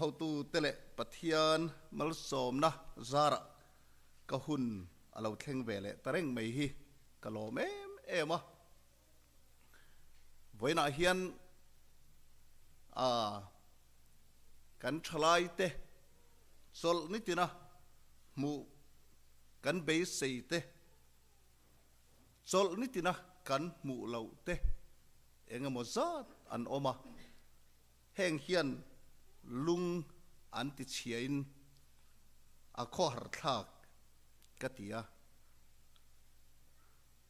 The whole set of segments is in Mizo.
hotute leh Pathian malsawmna zarah ka hun a lo thleng ve leh ta reng mai hi ka lawm em em a. Vawiinah hian a kan thalaite chawlh nitina hmuh kan beisei te, chawlh nitina kan hmuh loh te eng emaw zat an awm a, heng hian lung an ti chhiain a khawhar thlak ka ti a,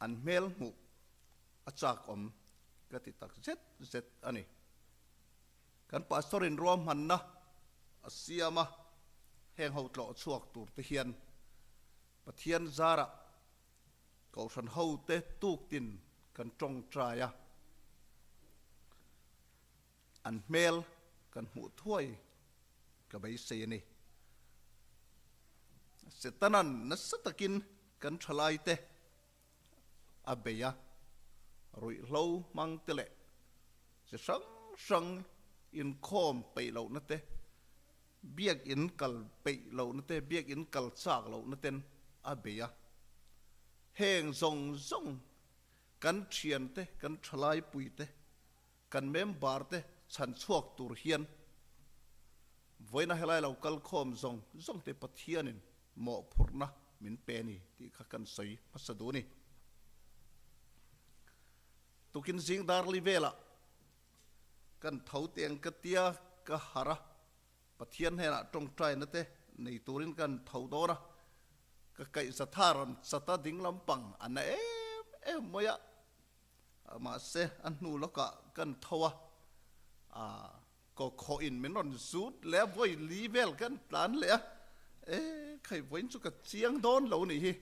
an hmel hmuh a chak awm ka ti tak zet zet a ni. Kan pastor in ruahmanna a siam a, heng ho tlawh chhuak tur te hian Pathian zarah Kohhran hote tuktin kan tawngtai a, an hmel kan hmuh thuai ka beisei a ni. Setanan nasa takin kan thalaite a bei a, ruihhlo hmang te leh chi hrang hrang inkhawm peih lohna te, biakinn kal peih lohna te, biakinn kal chak lohna ten a bei a. Heng zawng zawng kan thiante, kan thalaipui te, kan member te chhan chhuak tur hian vawiina helai lo kal khawm zawng zawng te Pathianin mawhphurhna min pe a ni tih kha kan sawi hmasa duh a ni. Tukin zing darli velah kan tho teng ka tia ka harh a, Pathian hnenah tawngtaina te nei turin kan tho dawn a, ka kaihza tha rawn chat a ding lampang a na em em mai a, mahse a hnu lawkah kan tho a, Kaw khawh in min rawn zut leh a, vawi li vel kan tlan leh a, e khai vawiin chu ka chiang dawn lo nih hi,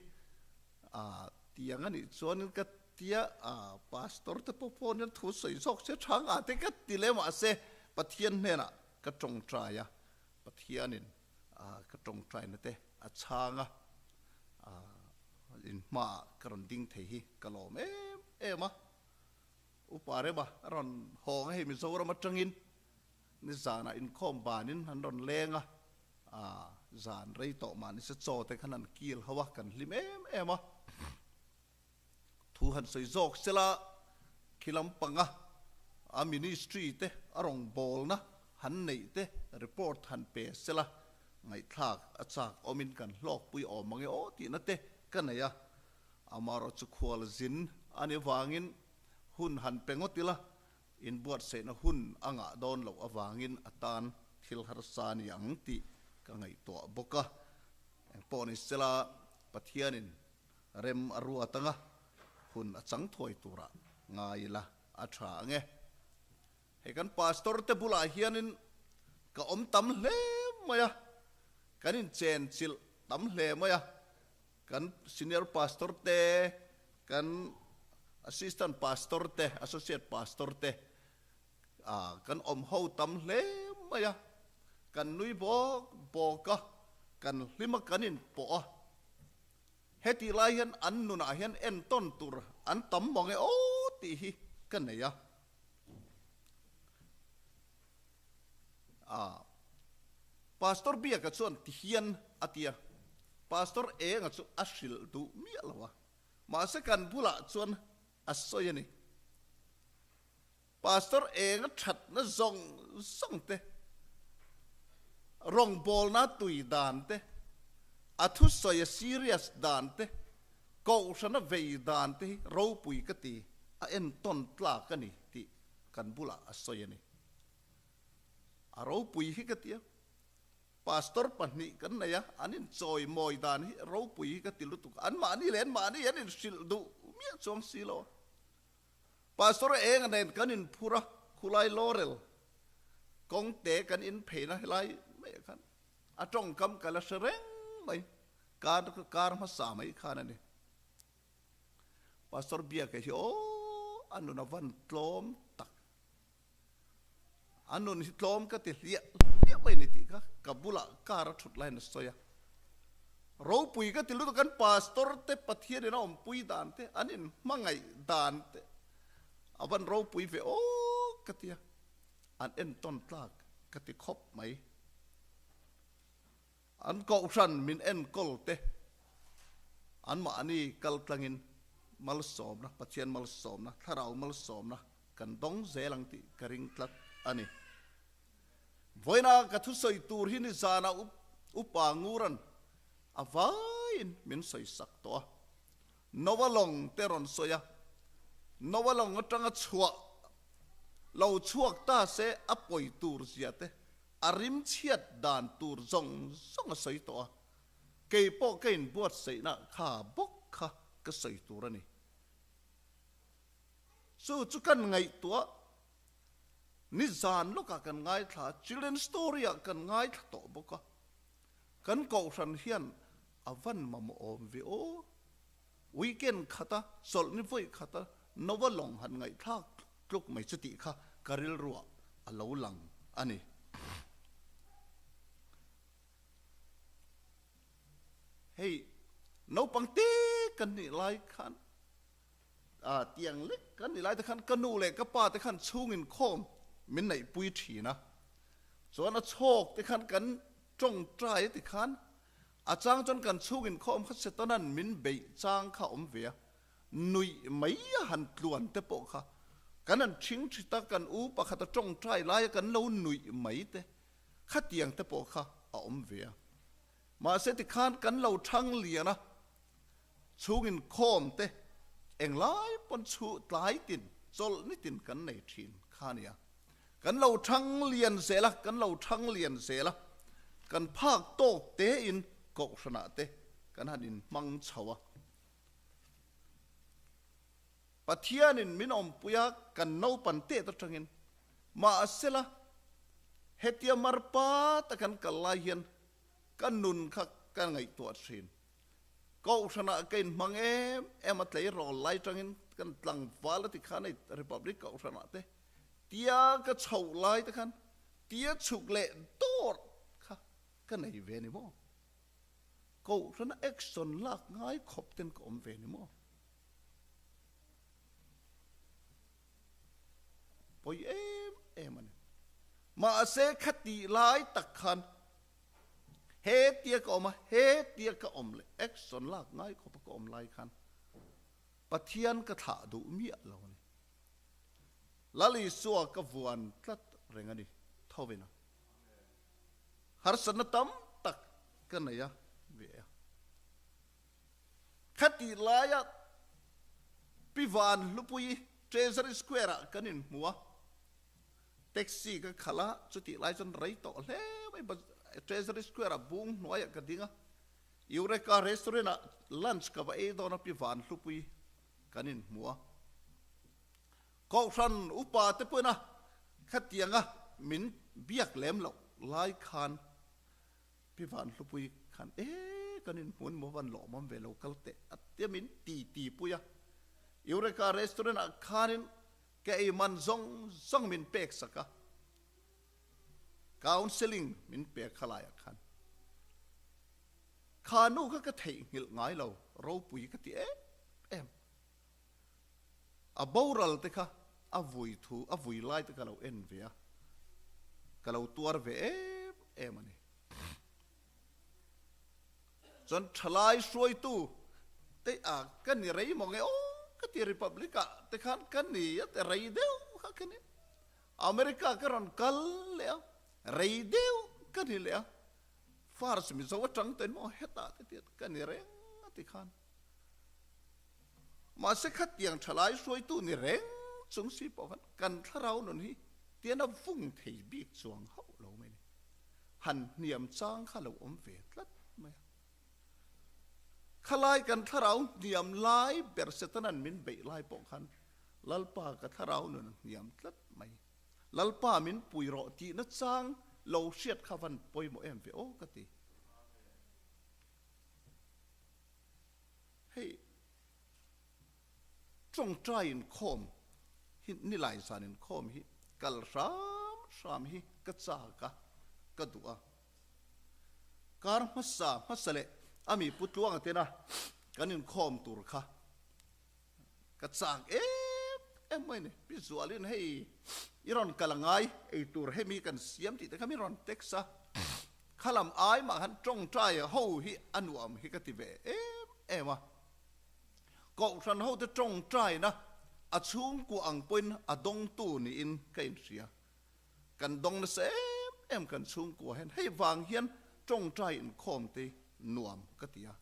ah tiang a nih chuanin ka tia ah pastor te pawh phone hian thu sawi zawk se tha ngah te ka ti leh mahse Pathian hnenah ka tawngtai a, Pathianin ah ka tawngtaina te a chhang a, ah in hmaah ka rawn ding thei hi ka lawm em em a. Upa Rema a rawn hawng a, hei Mizoram atangin nizanah inkhawm banin an rawn leng a, aah zan rei tawh mah nise chaw te khan an kil ho a, kan hlim em em a. Thu han sawi zawk sela khi lampanga a ministry te a rawngbawlna han neih te report han pe sela ngaihthlak a chak awmin kan hlawkpui awm ang e aw tihna te ka nei a. Amaherawh chu khual zin a ni vangin hun han pe ngawt ila, inbuatsaihna hun a ngah dawn loh avangin a tan thil harsa a ni ang tih ka ngaihtuah bawk a. Engpawh ni sela, Pathianin rem a ruat anga hun a chang thuai turah ngai ila a tha ang e. Hei kan pastor te bulah hianin ka awm tam hle mai a, kan inchenchilh tam hle mai a. Kan senior pastor te, kan assistant pastor te, associate pastor te kan awm ho tam hle mai a, kan nui bawk bawk a, kan hlim a, kan inpawh a. Hetih lai hian an nunah hian entawn tur an tam mawng e aw tih hi ka nei a. Pastor Biaka chuan tihian a ti a, Pastor Enga chu a hrilh duh miah lo a, mahse kan bulah chuan a sawi a ni. Pastor Enga thatna zawng zawng te, rawngbawlna tui dan te, a thusawi a serious dan te, kohhrana vei dan te hi ropui ka ti, a entawn tlak a ni tih kan bulah a sawi a ni. A ropui hi ka ti a, Pastor pahnih kan nei a, an inchawi mawi dan hi ropui hi ka ti lutuk a, anmahni leh anmahni an inhrilh duh miah chuang si lo a. Pastor enga nen kan inphur a, khulai Laurel kawngte kan inpheina helai maiah khan a tawngkam ka la hre reng mai, kar kar hmasa mai khan a ni. Pastor Biaka hi aw a nun a van tlawm tak. A nun hi tlawm ka ti hliah hliah mai ni tih kha ka bulah car a thut laiin a sawi a. Ropui ka ti lutuk kan pastor te Pathian in a awmpui dan te an in hmangaih dan te a van ropui ve aw ka ti a, an entawn tlak ka ti khawp mai. An kohhran min enkawl te anmahni kaltlangin malsawmna, Pathian malsawmna, Thlarau malsawmna kan dawng zel ang tih ka ring tlat a ni. Vawiina ka thusawi tur hi nizanah upa Nguran a vaiin min sawisak tawh a. Noa lawng te rawn sawi a, Noa lawng atanga chhuah lo chhuak ta se a pawi tur zia te, a rim chhiat dan tur zawng zawng a sawi tawh a, kei pawh ka inbuatsaihna kha bawk kha ka sawi tur a ni. Chu chu kan ngaihtuah nizan lawkah kan ngaithla a, children story ah kan ngaithla tawh bawk a, kan kohhran hian a van mamawh awm ve aw. Weekend khata chawlh ni vawi khata Nova lawng han ngaihthlak tluk mai chu tih kha ka rilruah a lo lang a ni. Hei naupang te kan nih lai khan a tiang lek kan nih lai te khan ka nu leh ka pa te khan chhung inkhawm min neihpui thin a, chuan a chhawk te khan kan tawngtai ti khan A chang chuan kan chhung inkhawm kha Setanan min beih chang kha awm ve a, nuih mai a han tluan te pawh kha kan han ṭhing ṭhit a, kan u pakhat a ṭawngṭai laia kan lo nuih mai te khatiang te pawh kha a awm ve a. Mahse tikhan kan lo ṭhang lian a, chhung inkhawm te englai pawn chhu tlai tin chawlh nitin kan nei ṭhin kha a nia. Kan lo thang lian zel a, kan lo thang lian zel a, kan phak tawk tein kohhranah te kan han inhmang chho a. Pathianin min awmpui a, kan naupan tet atangin mahsela hetia marpa ta kan kal lai hian ka nun kha ka ngaihtuah thin. Kohhranah ka inhmang em em a, tleirawl lai tangin kan tlangval a ti khan hei Republic kohhranah te Tia ka chhoh lai te khan tia chhuk leh dawr kha ka nei ve ni maw? Kohhrana action lak ngai khawp ten ka awm ve ni maw? Pawi em em a ni. Mahse kha tih lai tak khan he tia ka awm a, he tia ka awm leh action lak ngai khawp a ka awm lai khan Pathian ka thlah duh miah lo a ni. Lal Isua ka vuan tlat reng a ni thovin a. Harsatna tam tak ka nei a ve a. Khatih laia Pi Van Hlupui Treasury Square ah kan inhmu a, taxi ka khalh a, chutih lai chuan rei tawh hle mai, Treasury Square ah bung hnuaiah ka ding a, Eureka Restaurant ah lunch ka va ei dawn a Pi Van Hlupui kan inhmu a. Kohhran upa te pawhin a khatianga min biak lem loh lai khan Pi Van Hlupui khan e kan inhmun maw van lawmawm ve lo kal teh a tia min ti ti pui a. Eureka Restaurant ah khanin ka ei man zawng zawng min pek sak a, counselling min pek kha laiah khan kha nu kha ka theihnghilh ngai lo ropui ka ti em em. A boral te kha a vui thu, a vui lai te ka lo en ve a, ka lo tuar ve em em a ni. Chuan thalai hruaitu te a ka ni rei maw nge aw ka ti Republic ah te khan ka ni a te rei deuh kha ka ni. America ka rawn kal leh a, rei deuh ka ni leh a, First Mizo atang ten maw hetah te tiat ka ni reng a ti khan. Mahse khatiang thalai hruaitu ni reng chung si pawh khan kan thlarau nun hi tian a vung thei bik chuang hauh lo mai ni. Han hniam chang kha lo awm ve tlat mai a. Khalai kan thlarau hniam lai ber Setanan min beih lai pawh khan Lalpa ka thlarau nun a hniam tlat mai. Lalpa min pui rawh tihna chang lo hriat kha van pawimawh em ve aw ka ti. Hei tawngtai inkhawm hi nilai zan inkhawm hi kal hram hram hi ka chak a, ka duh a. Kar hmasa hmasa leh a mi pu tluanga tena kan inkhawm tur kha ka chak em em mai ni. Pi Zualin hei i rawn kal angai ei tur hemi kan siam tih te kha min rawn text a. Khalam ai mah khan tawngtai ho hi a nuam hi ka ti ve em em a. Kohhran hote tawngtaina a chhungkua ang pawhin a dawngtu niin ka inhria. Kan dawng nasa em em kan chhungkua hian hei vang hian tawngtai inkhawm te nuam ka ti a.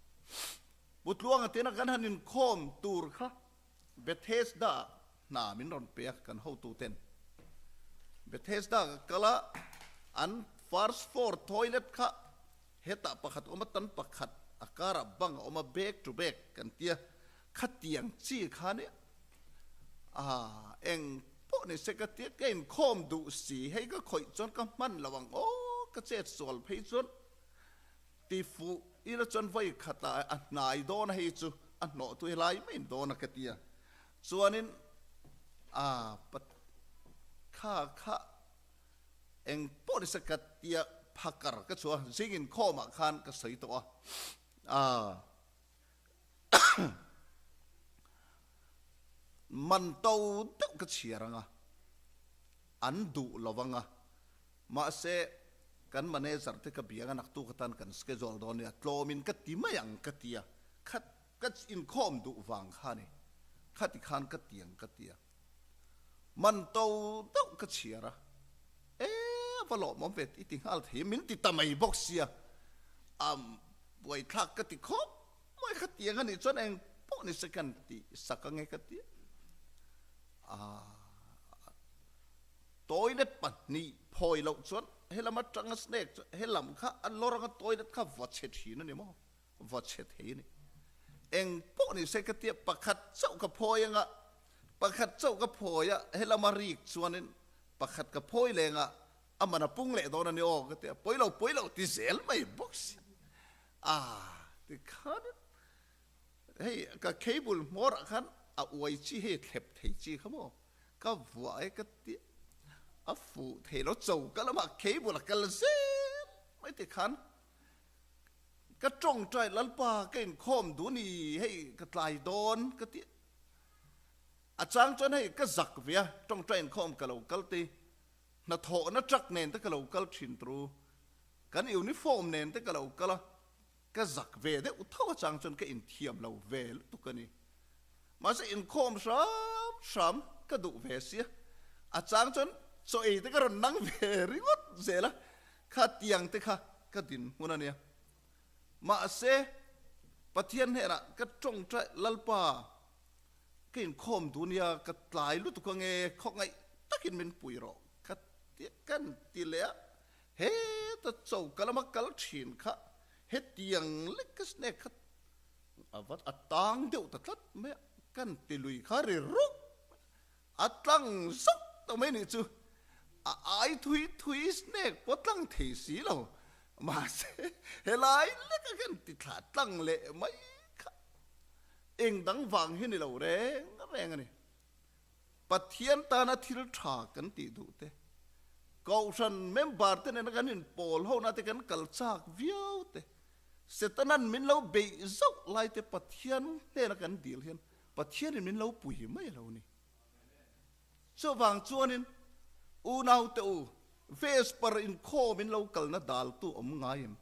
Pu Tluanga tena kan han inkhawm tur kha Bethesda hna min rawn pe a kan hotu ten. Bethesda ka kal a, an first floor toilet kha hetah pakhat awm a tan pakhat a karah bang a awm a back to back kan tia khatiang chi kha nia ah eng pawh ni se ka tia ka inkhawm duh si hei ka khawih chuan ka hman lo ang aw ka chet sual phei chuan Ti fuh ila chuan vawi khatah a hnai dawn a hei chu a hnawh tu helai mai in dawn a ka ti a. Chuanin a pa kha kha eng pawh ni se ka tia phakar ka chhuah a, zing inkhawmah khan ka sawi tawh a. A man to deuh ka chhiar ang a, an duh lo ang a. Mahse, kan manager te ka biang a naktuk atan kan schedule dawn nia, tlawmin ka ti mai ang ka ti a, kha ka inkhawm duh vang kha ni, khati khan ka ti ang ka ti a, man to deuh ka chhiar a, e va lawmawm ve i ti nghal thei min ti ta mai bawk sia, a buaithlak ka ti khawp mai kha tiang a nih chuan eng pawh ni se kan tih sak ange ka ti a, aa. Toilet pahnih phawi loh chuan helam atanga snake chu helam kha a lawr anga toilet kha va chhe thin a ni maw? Va chhe thei a ni. Eng pawh ni se ka tia pakhat chauh ka phawi anga pakhat chauh ka phawi a helama rik chuanin pakhat ka phawi leng a a man a pung leh dawn a ni aw ka tia pawi lo pawi lo ti zel mai bawk si a tikhanin hei ka cable hmawrah khan a uai chi hei thlep thei chi kha maw? Ka vuah e ka ti a fuh thei lo cho ka lamah cable a kal zel mai te khan ka tawngtai Lalpa ka inkhawm duh ni hei ka tlai dawn ka ti a chang chuan hei ka zak ve a tawngtai inkhawm ka lo kal te hnathawhna truck nen te ka lo kal thin turu kan uniform nen te ka lo kal a Ka zak ve deuh tho a chang chuan ka inthiam lo ve lutuk a ni. Mahse inkhawm hram hram ka duh ve sia. A chang chuan chaw ei te ka rawn nang ve ringawt zel a, kha tiang te kha ka dinhmun a nia. Mahse Pathian hnenah ka tawngtai Lalpa ka inkhawm duh nia, ka tlai lutuk ange khawngaih takin min pui rawh ka ti kan ti leh a. Heta choka lama kal thin kha hetiang lek a snake kha a va a tang deuh ta tlat mai a, kan ti lui kha ri ruk a tlang zauh ta mai nih chu a ai thui thui snake pawh tlang thei si lo mahse helai lek a kan ti thla tlang leh mai kha eng dang vang hi ni lo reng reng a ni. Pathian tana thil tha kan tih duh te, Kohhran member te nena kan inpawl hona te kan kal chak viau te, Setanan min lo beih zauh lai te Pathian hnena kan dil hian Pathianin min lo pui mai a lo ni. Chuvang chuanin unaute u, Vesper inkhawm in lo kalna daltu awm ngai em?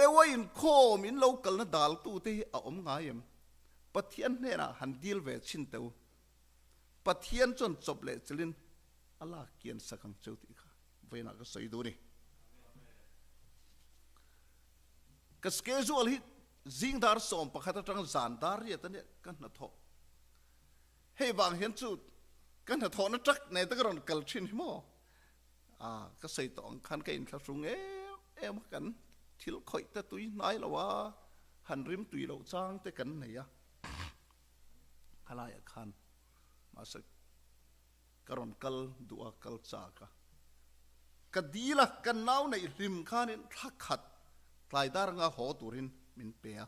Ewa inkhawm in lo kalna daltu te hi a awm ngai em? Pathian hnenah han dil ve chhin teh u. Pathian chuan chawp leh chilhin a lak kian sak ang cheu tih kha vawiinah ka sawi duh a ni. Ka schedule hi zing dar 11 atang zan dar riat a nia ka hnathawh. Hei vang hian chu ka hnathawhna truck nen te ka rawn kal thin hi maw? A, ka sawi tawh ang khan ka inthlahrung em em a, kan thil khawih te tui hnai lo a, han rim tui loh chang te kan nei a, khalaiah khan mahse ka rawn kal duh a, kal chak a, ka dil a, ka nau neih hlim khanin thla khat tlai dar anga haw turin min pe a,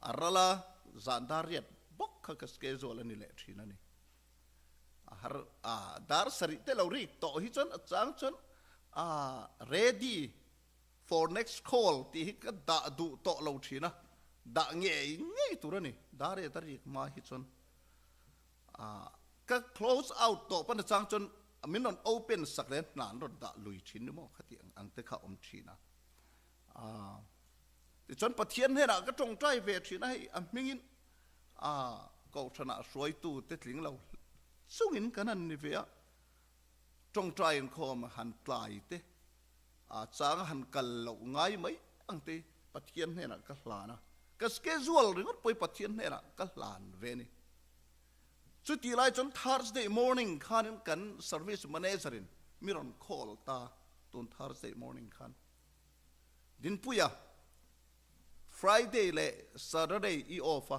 a ral a, zan dar riat bawk kha ka schedule a ni leh thin a ni. A har a, dar sarih te lo rik tawh hi chuan a chang chuan a ready for next call tih hi ka dah duh tawh lo thin a, dah ngei ngei tur a ni, dar e ta rik hma hi chuan a ka close out tawh pawn a chang chuan. min rawn open sak leh hna an rawn dah lui thin ni maw khati ang ang te kha a awm thin a. Aaa tichuan Pathian hnenah ka tawngtai ve thin a hei a hmingin aa kohhranah hruaitu te tling lo chungin kan han ni ve a, tawngtai inkhawm han tlai te aa chang han kal loh ngai mai ang te Pathian hnenah ka hlan a, ka schedule ringawt pawh hi Pathian hnenah ka hlan ve a ni. Chutih lai chuan Thursday morning khanin kan service manager in mi rawn call ta tun Thursday morning khan. Dinpuia, Friday leh Saturday i off a,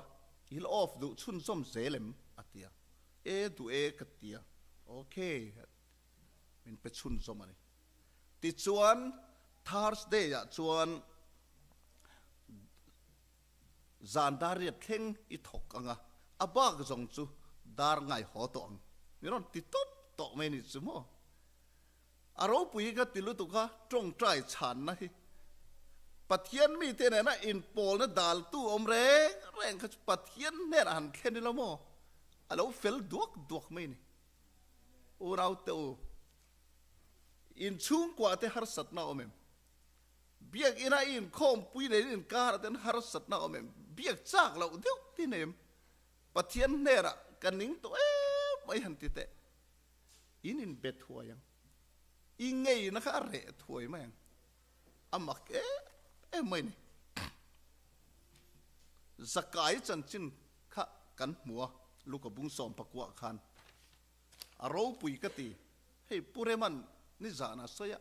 i la off duh chhunzawm zel em? a ti a. E duh e ka ti a. Ok, min pe chhunzawm a ni. Tichuan Thursday ah chuan Zan dar riat thleng i thawk ang a, a bak zawng chu dar ngai haw tawh ang. Min rawn ti tawp tawh mai ni chu maw? A ropui hi ka ti lutuk a, tawngtai chhanna hi Pathian mite nena inpawlna daltu awm reng reng kha chu Pathian hnenah han thlen ila maw? A lo fel duak duak mai ni. Unaute u, inchhungkuah te harsatna a awm em? Biak ina i inkhawmpui nei inkar ah ten harsatna a awm em? Biak chak loh deuh ti nei em? Pathian hnenah ka ning tawh em mai han ti teh. In inbe thuai ang. I ngeina kha a reh thuai mai ang. A mak em em mai ni. Zakai chanchin kha kan hmu a, Luka bung 19 khan. A ropui ka ti. Hei Pu Reman nizan a sawi a,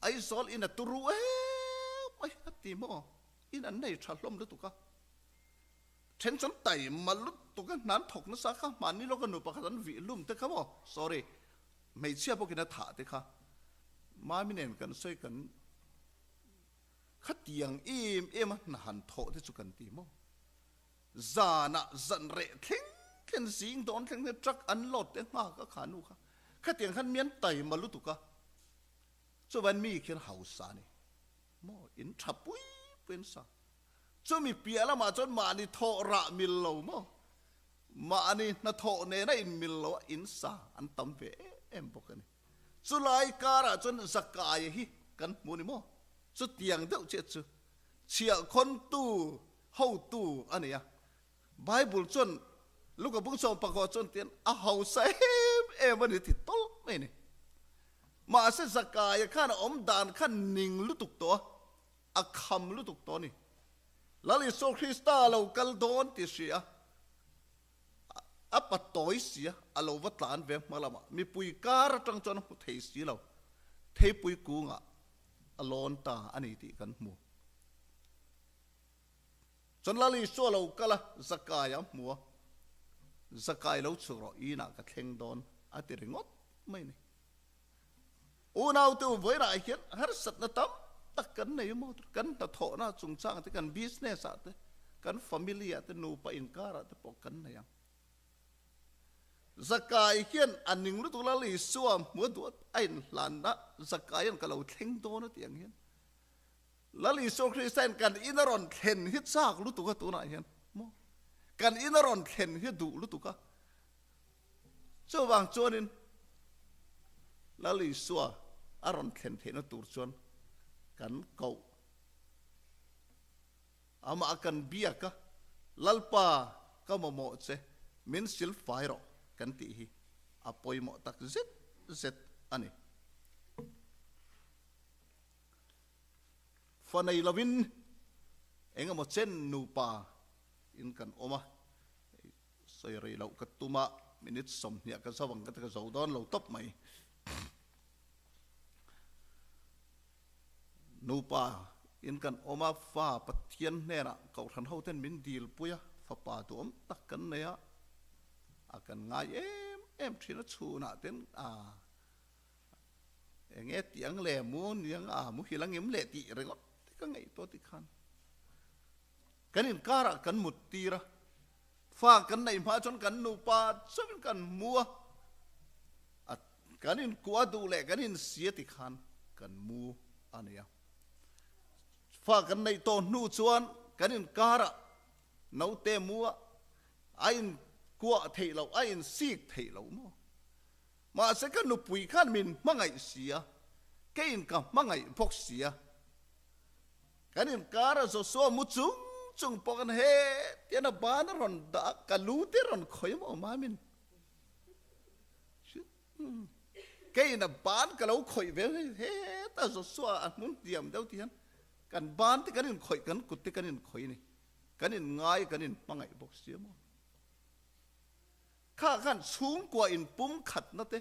Aizawl in a turu em mai a ti maw? In an nei tha hlawm lutuk a. Then chuan taima lutuk a hnan thawk nasa kha hmanni lawka nu pakhat an vih hlum te kha maw? Sorry, hmeichhia bawkin a thah te kha. Mami nen kan sawi kan khatiang em em a hna han thawh te chu kan ti maw? Zanah zan reh thleng thleng zing dawn thleng thleng truck an load te nghak a kha nu kha khatiang khan mi an taima lutuk a chuvan mi khian hausa a ni maw in tha pui pui an sa chumi piah lamah chuan mahni thawh rah mil lo maw mahni hnathawh nena in mil lo a in sa an tam ve em em bawk a ni chulai karah chuan zakaia hi kan hmu a ni maw chutiang deuh chiah chu chhiahkhawntu Hotu a nei a. Bible chuan Luka bung 14 chuan tian a hausa em em a ni ti tawlh mai a ni. Mahse Zakaia khan a awm dan khan ning lutuk tawh a, a kham lutuk tawh a ni. Lal Isua Krista a lo kal dawn ti hria a, a pa tawi si a, a lo va tlan ve hma lamah mipui kar atang chuan a hmu thei si lo, theipui kungah a lawn ta a ni tih kan hmu. Chuan Lal Isua lo kal a, Zakai a hmu a, Zakai lo chhuk rawh, inah ka thleng dawn a ti ringawt mai a ni. Unaute u vawiinah hian harsatna tam tak kan nei maw? Kan hnathawhna chungchangah te, kan business ah te, kan family ah te, nupa inkarah te pawh kan nei ang. Zakai hian a ning lutuk Lal Isua hmu a duh a inhlanna Zakaia'n ka lo thleng dawn a tih ang hian Lal Isua Krista'n kan in a rawn thlen hi chak lutuk a tunah hian maw? Kan in a rawn thlen hi duh lutuk a. Chuvang chuanin Lal Isua a rawn thlen theihna tur chuan kan koh amah kan biak a, Lalpa ka mamawh che, min silfai rawh kan tih hi a pawimawh tak zet zet a ni. Fa nei lovin eng emaw chen nupa in kan awm a, sawi rei loh ka tum a, minute 20 ka zo ang ka ti ka zo dawn lo tawp mai. Nupa in kan awm a, fa Pathian hnenah Kohhran ho ten min dil pui a, fapa duhawm tak kan nei a, a kan ngai em em thin a, chhunah ten a Enge tih ang le mu niang a muhil ang em le tih ringawt te ka ngaihtuah ti khan kan inkarah kan mut tir a, fa kan neih hma chuan kan nupa chauhin kan mu a, a kan inkuah duh leh kan insia ti khan kan mu a nia. Fa kan neih tawh hnu chuan kan inkarah naute mu a, a inkuah theih loh, a insik theih loh maw? Mahse ka nupui khan min hmangaih si a, keiin ka hmangaih bawk si a. Kan inkar a Joshua mu chung chung pawh khan he tian a ban a rawn dah a, ka lu te rawn khawih maw mamin. Keiin a ban ka lo khawih ve heta Joshua a hnun hniam deuh ti hian kan ban te kan inkhawih kan kut te kan inkhawih a ni. Kan inngai kan inhmangaih bawk si a maw. Kha khan chhungkua inpumkhatna te,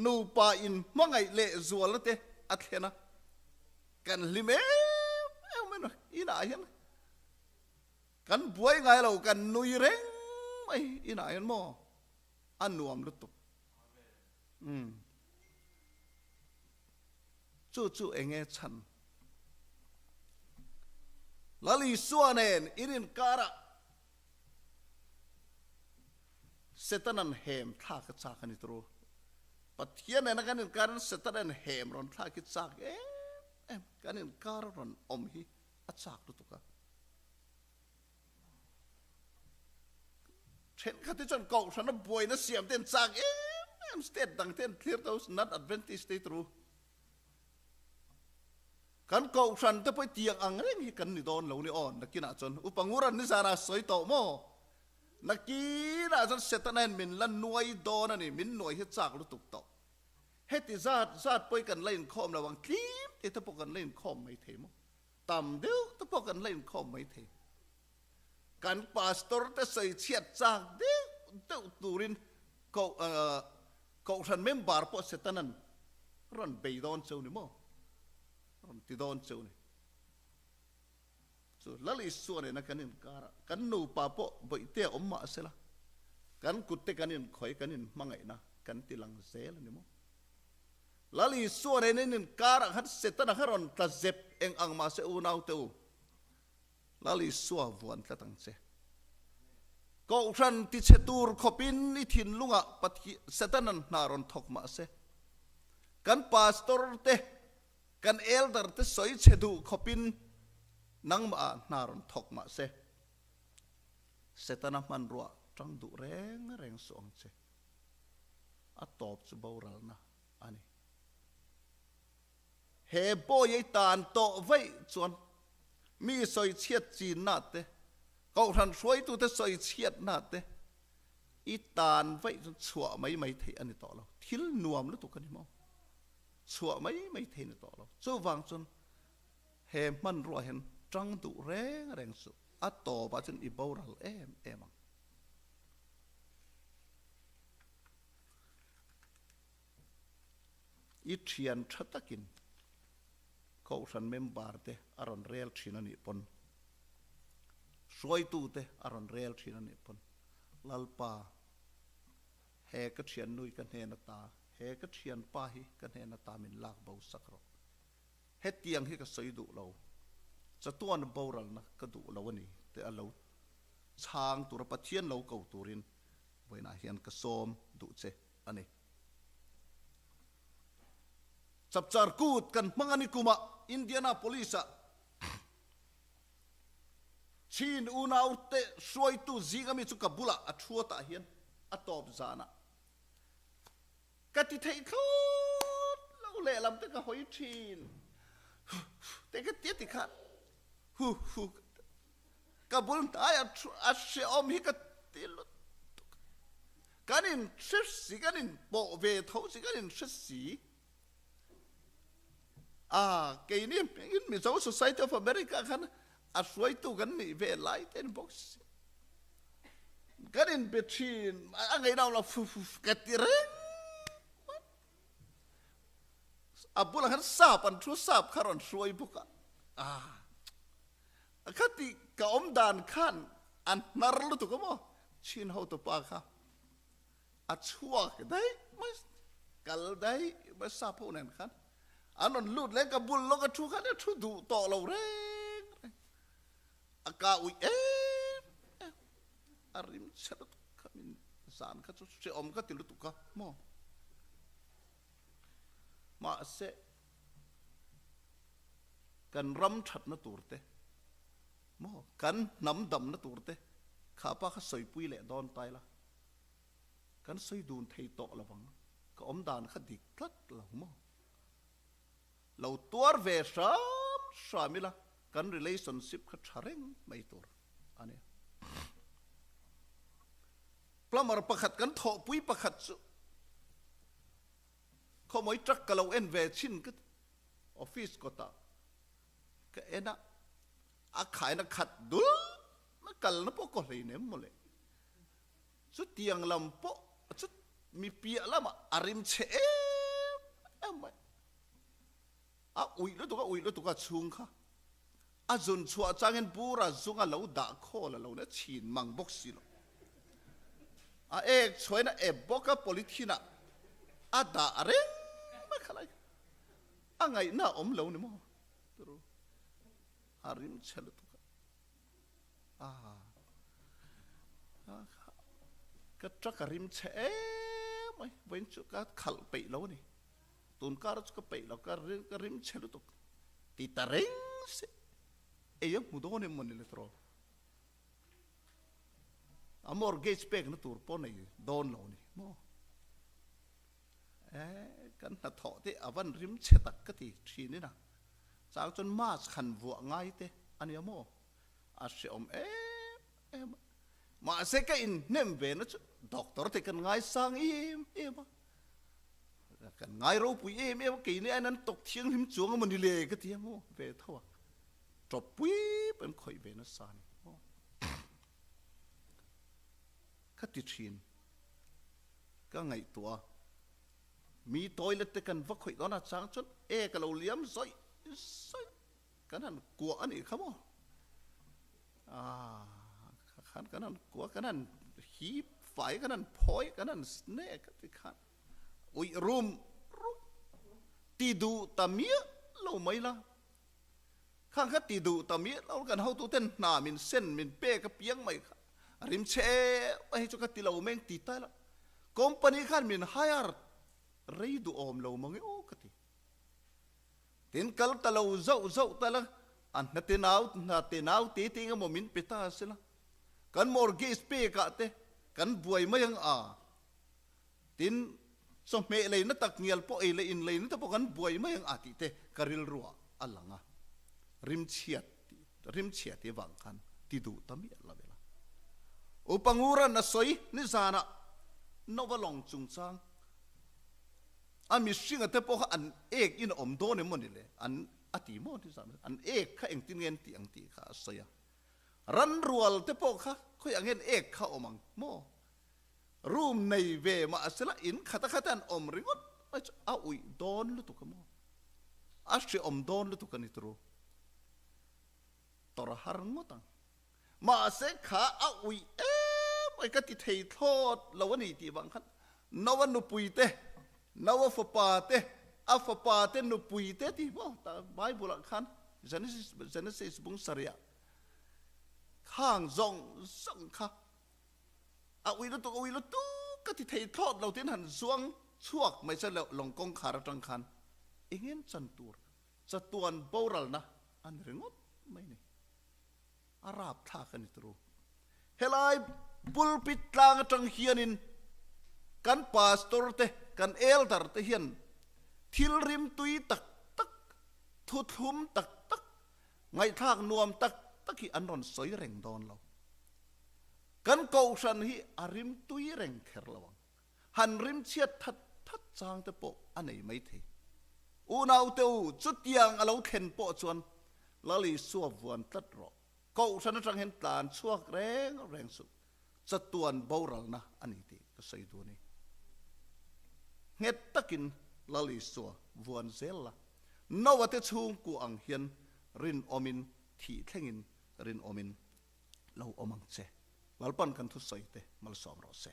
nupa inhmangaih leh zualna te a thlen a, kan hlim em em a ni. Inah hian kan buai ngai lo, kan nui reng mai inah hian maw a nuam lutuk. Umm. Chu chu eng nge chhan? Lal Isua nen in inkarah Setanan hem thlak a chak a ni turu. Pathian nena kan inkarin Setanan hem rawn thlak hi chak em em. Kan inkar rawn awm hi a chak lutuk a. Thenkhat hi chuan kohhrana buaina siam te an chak em em state dang te an thlir tho non Adventist te hi turu. Kan kohhran te pawh hi tiang ang reng hi kan ni dawn lo ni aw, nakinah chuan Upa Nguran nizanah a sawi tawh maw? Nakinah chuan Setana hian min la nuai dawn a ni, min nuai hi chak lutuk tawh. Heti zat zat pawh hi kan la inkhawm lo ang, tlim tih te pawh kan la inkhawm mai thei maw? Tam deuh te pawh kan la inkhawm mai thei. Kan pastor te sawi chhiat chak deuh deuh turin kohhran member pawh Setanan rawn bei dawn cheu ni maw? Rawn ti dawn cheu ni. Chu Lal Isua nena kan inkarah kan nupa pawh bawihte a awm mah sela, kan kutte kan inkhawih kan inhmangaihna kan ti lang zel a ni maw? Lal Isua nena in inkarah khan Setana kha rawn tla zep eng ang mah se unaute u. Lal Isua vuan tlat ang che. Kohhran tichhe tur khawpin i thinlungah Pathian Setanan hna rawn thawk mah se, kan pastor te, kan elder te sawi chhe duh khawpin nangmahah hna rawn thawk mah se, Setana hmanruah tang duh reng reng suh ang che. A tawp chu boralna a ni. He bawi ei tan tawh vaih chuan mi sawi chhiat chinna te, kohhran hruaitute sawi chhiatna te i tan vaih chuan chhuah mai mai theih a ni tawh lo. Thil nuam lutuk a ni maw? Chhuah mai mai theih a ni tawh lo. Chuvang chuan he hmanrua hian tang duh reng reng suh. A tawpah chuan i boral em em ang. I thian tha takin Kohhran member te a rawn rel thin a nih pawn, hruaitu te a rawn rel thin a nih pawn, Lalpa, he ka thiannui ka hnen ata, he ka thianpa hi ka hnen ata min lak bo sak rawh. Hetiang hi ka sawi duh lo, chatuan boralna ka duh lo a ni te a lo chhang tura Pathian lo ko turin vawiinah hian ka sawm duh che a ni. Chapchar kut kan hmang a ni kumah Indianapolis-ah Chin unaute hruaitu zinga mi chu ka bulah a thu atah hian a tawp zanah ka ti theih thlawt lo lehlam te ka hawi thin te ka tia tikhan hu hu Ka bul hnaiah a hrehawm hi ka ti lutuk. Kan inhre si, kan inpawh ve tho si, kan inhre si. A, keini hmingin Mizo Society of America khan a hruaitu kan nih ve lai te ni bawk si. Kan inbe thin, a ngaihna awm lo, fu fu ka ti reng mai. A bulah khan sap an thu, sap kha rawn hruai bawk a. A. Khati ka awm dan khan a hnar lutuk a maw? Chin ho tupa kha a chhuak daih mai, kal daih mai sap ho nen khan an rawn lut leh ka bul lawk a thu khan a thu duh tawh lo reng reng. A ka uih em em, a rim chhe lutuk kha min zan kha chu hrehawm ka ti lutuk a maw? Mahse. Kan ram thatna tur te maw, kan hnam damna tur te kha pa kha sawipui leh dawn tai la, kan sawi dun thei tawh lo vang. Ka awm dan kha dik tlat lo maw? Lo tuar ve hram hram ila kan relationship kha tha reng mai tur a nia. Plumber pakhat kan thawhpui pakhat chu khawmawi truck ka lo en ve chhin ka office kawtah ka en a, a khaina khat dul na kalna pawh ka hleinem mawle. Chutiang lam pawh chu mi piah lamah a rim chhe em em mai. A uih lutuk a uih lutuk a chhung kha a zun chhuah changin bura zunga lo dah khawl a lo na chhin mang bawk si lo. A ek chhuain a ep bawk a polythene ah a dah reng mai kha lai a ngaihna a awm lo ni maw turu a rim chhe lutuk a. A ka truck a rim chhe em mai vawiin chu ka khalh peih lo a ni. Tun kar chu ka peih lo ka ka rim chhe lutuk ti ta reng se ei a hmu dawn em mawni le tawh a mortgage pek na tur pawh nei dawn lo ni maw e kan hnathawh te a van rim chhe tak ka ti thin in a chang chuan mask han vuah ngai te a nia maw a hreawm em em a mahse ka inhnem ve na chu doctor te kan ngaisang em em a. Kan ngai ropui em em a, keini aiin an tawk thianghlim chuang emaw ni le ka ti a maw ve tho a, tawp pui pawh an khawih ve nasa a ni maw ka ti thin, ka ngaihtuah a, mi toilet te kan va khawih dawn a chang chuan e ka lo liam zawih zawih kan han kuah a nih kha maw ah khan kan han kuah kan han hip fai kan han phawi kan han snake a ti khan uih rum rum ti duh ta miah lo mai la khang kha ti duh ta miah lo kan hotu ten hna min sen min pek a piang mai kha a rim chhe em a hei chu ka ti lo meng ti ta ila company khan min hire rei duh awm lo mange aw ka ti. Tin kal ta lo zauh zauh ta la, a hna te nau hna te nau te te eng emaw min pe ta a sela, kan mortgage pek ah te kan buai mai ang a, tin chawhmeh leina tak ngial pawh ei leh in leina te pawh kan buai mai ang a tih te ka rilru ah a lang a, rimchhiat tih rimchhiat hi vang khan ti duh ta miah lo ila. Upa Ngura'n a sawi nizanah Nova lawng chungchang. A mihringa te pawh kha an ek in a awm dawn em maw ni le? An a ti maw ti zan an ek kha engtin nge an tih ang tih kha a sawi a. Ran rual te pawh kha khawi ang hian ek kha awm ang maw? Room nei ve mahsela in khat a khat an awm ringawt mai chu a uih dawn lutuk a maw? A hreawm dawn lutuk a ni turu. Tawrh a har ngawt ang. Mahse kha a uih em mai ka ti thei thlawt lo a ni tih vang khan Noa nupui te, Noa fapa te, a fapa te nupui te tih maw ta Bible ah khan Genesis Genesis bung sarih ah khang zawng zawng kha a uih lutuk a uih lutuk ka ti thei thlawt lo tiin han zuang chhuak mai che lawng kawngkhar atang khan engem chan tur chatuan boralna a ni ringawt mai ni. A rapthlak a ni turu. Helai pulpit tlang atang hianin kan pastor te, kan elder te hian thil rimtui tak tak, thuthlum tak tak, ngaihthlak nuam tak tak hi an rawn sawi reng dawn lo. Kan kohhran hi a rimtui reng kher lo ang. Han rimchhiat that that chang te pawh a nei maithei. Unaute u, chutiang a lo thlen pawh chuan Lal Isua vuan tlat rawh. Kohhran atang hian tlan chhuak reng reng suh. Chatuan boralna a ni tih ka sawi duh a ni. Nghet takin Lal Isua vuan zel la. Noah te chhungkua ang hian rinawmin thih thlengin rinawmin lo awm ang che. Lalpan kan thusawi te malsawm rawh se.